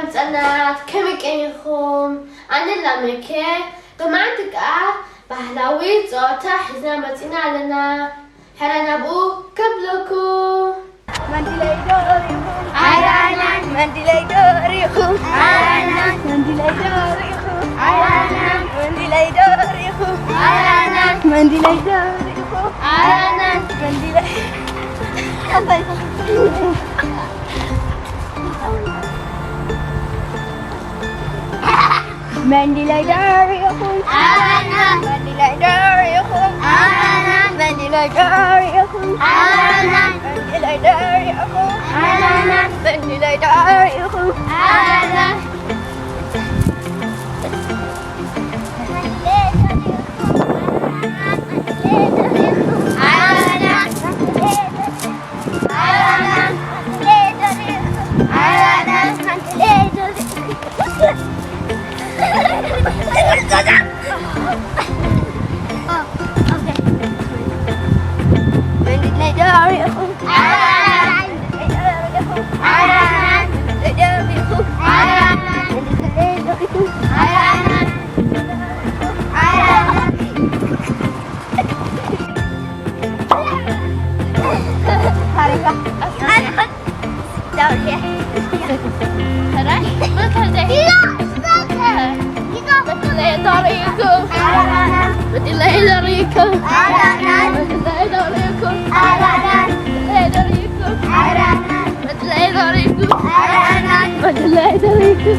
ህጻናት ከመይ ቀኒኹም? ኣነ ላመከ ሎማዓንቲ ከኣ ባህላዊ ጸወታ ሒዝና መጺና ኣለና። ሕራይ ናብኡ ከብለኩም። መንዲለይ ዶ ሪኹም? ኣራናን። መንዲለይ ዶ ሪኹም? ኣራናን። መንዲለይ ዶ ሪኹም? ኣራናን። መንዲለይ ዶ ሪኹም? ኣራናን። መንዲለይ ዶ ሪኹም? ኣራናን። መንዲለይ መንዲለይ ዶ ሪኹም? ኣራናን። መንዲለይ ዶ ሪኹም? ኣራናን። መንዲለይ ዶ ሪኹም? ኣራናን። መንዲለይ ዶ ሪኹም? ኣራናን። መንዲለይ ዶ ሪኹም? ኣራናን። መንዲለይ ዶ ሪኹም?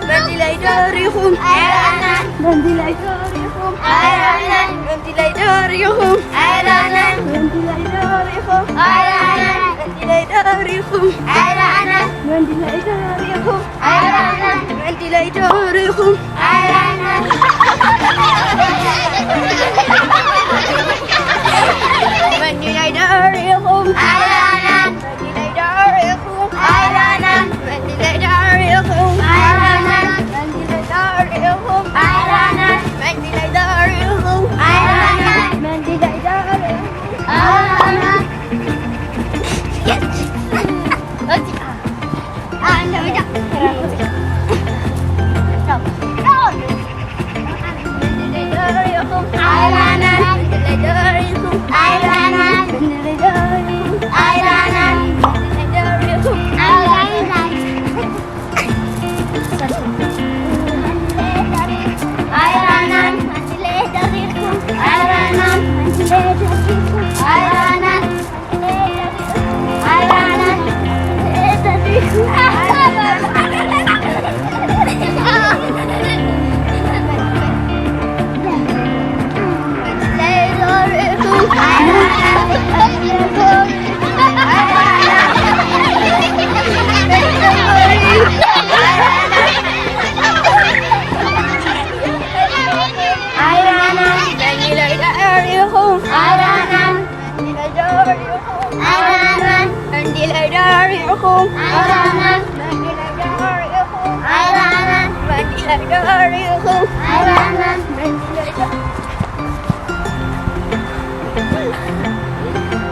መንዲለይ ዶ ሪኹም? መንዲለይ ዶ ሪኹም? መንዲለይ ዶ ሪኹም? መንዲለይ ዶ ሪኹም? መንዲለይ ዶ ሪኹም? መንዲለይ ዶ ሪኹም? መንዲለይ ዶ ሪኹም?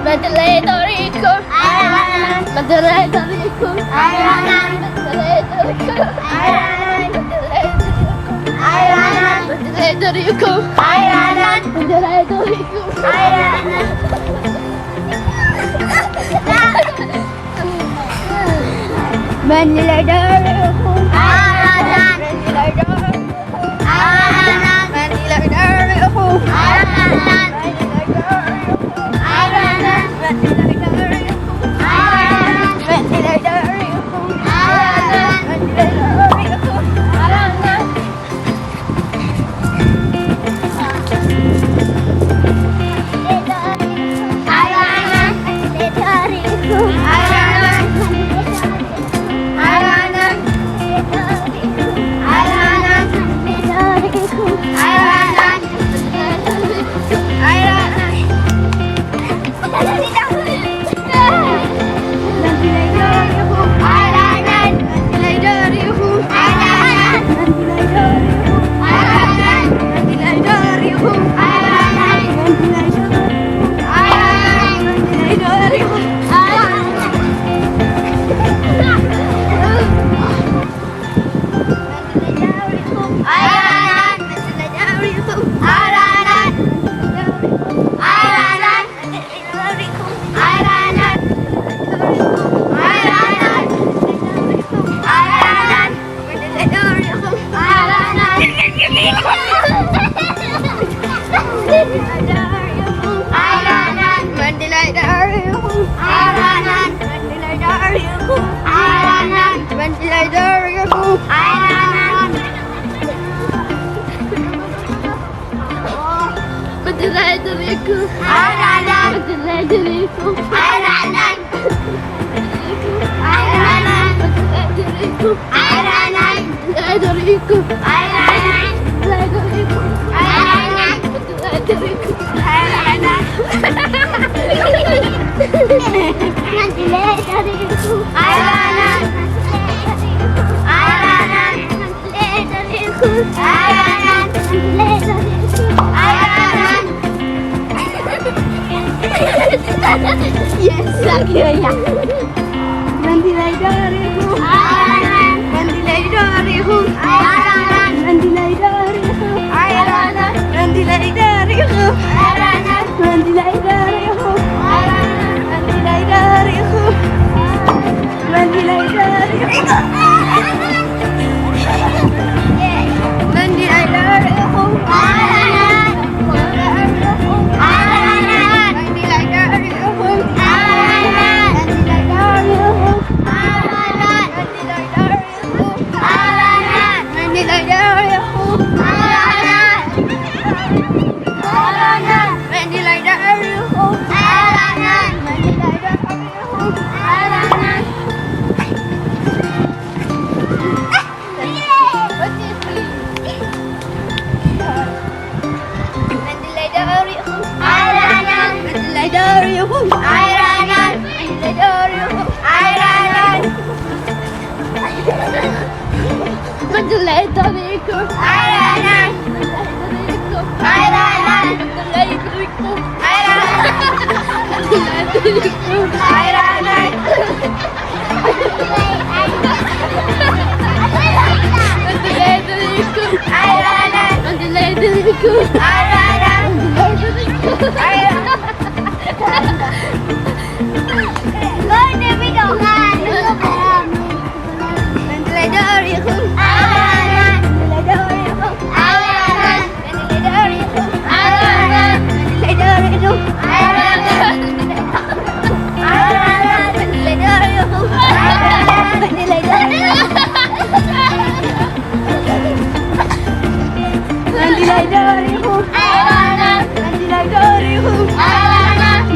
መንዲለይ ዶ ሪኹም? መንዲለይ ዶ ሪኹም? መንዲለይ ዶ ሪኹም? መንዲለይ ዶ ሪኹም? መንዲለይ ዶ ሪኢኹም? መንዲለይ ዶ ሪኢኹም? መንዲለይ ዶ ሪኢኹም? መንዲለይ ዶ ሪኢኹም? መንዲለይ ዶ ሪኢኹም? መንዲለይ ዶ ሪኢኹም? መንዲለይ ዶ ሪኢኹም?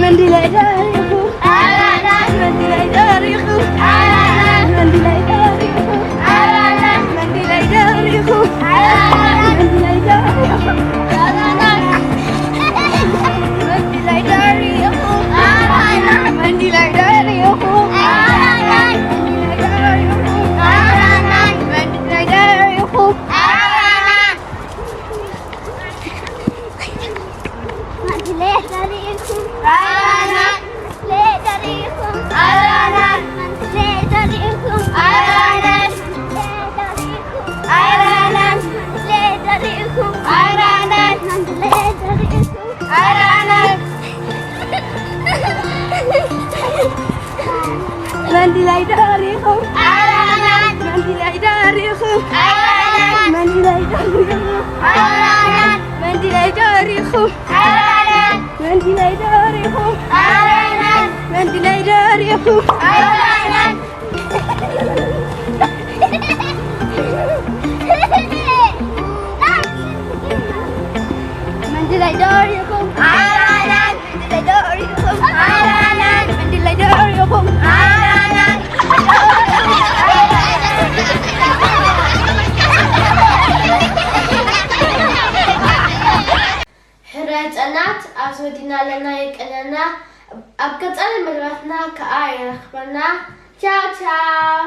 መንዲለይ ዶ ሪኢኹም? መንዲለይ ዶ ሪኢኹም? መንዲለይ ዶ ሪኢኹም? መንዲለይ ዶ ሪኢኹም? መንዲለይ ዶ ሪኢኹም? መንዲለይ ዶ ሪኢኹም? መንዲለይ ዶ ሪኢኹም? መንዲለይ ዶ ሪኢኹም? መንዲለይ ዶ ሪኢኹም? ሕረ ህጻናት ኣብ ዝወዲና ኣለና፣ የቀንየልና። ኣብ ቀጻሊ መደባትና ከኣ የራኽበና። ቻው ቻው።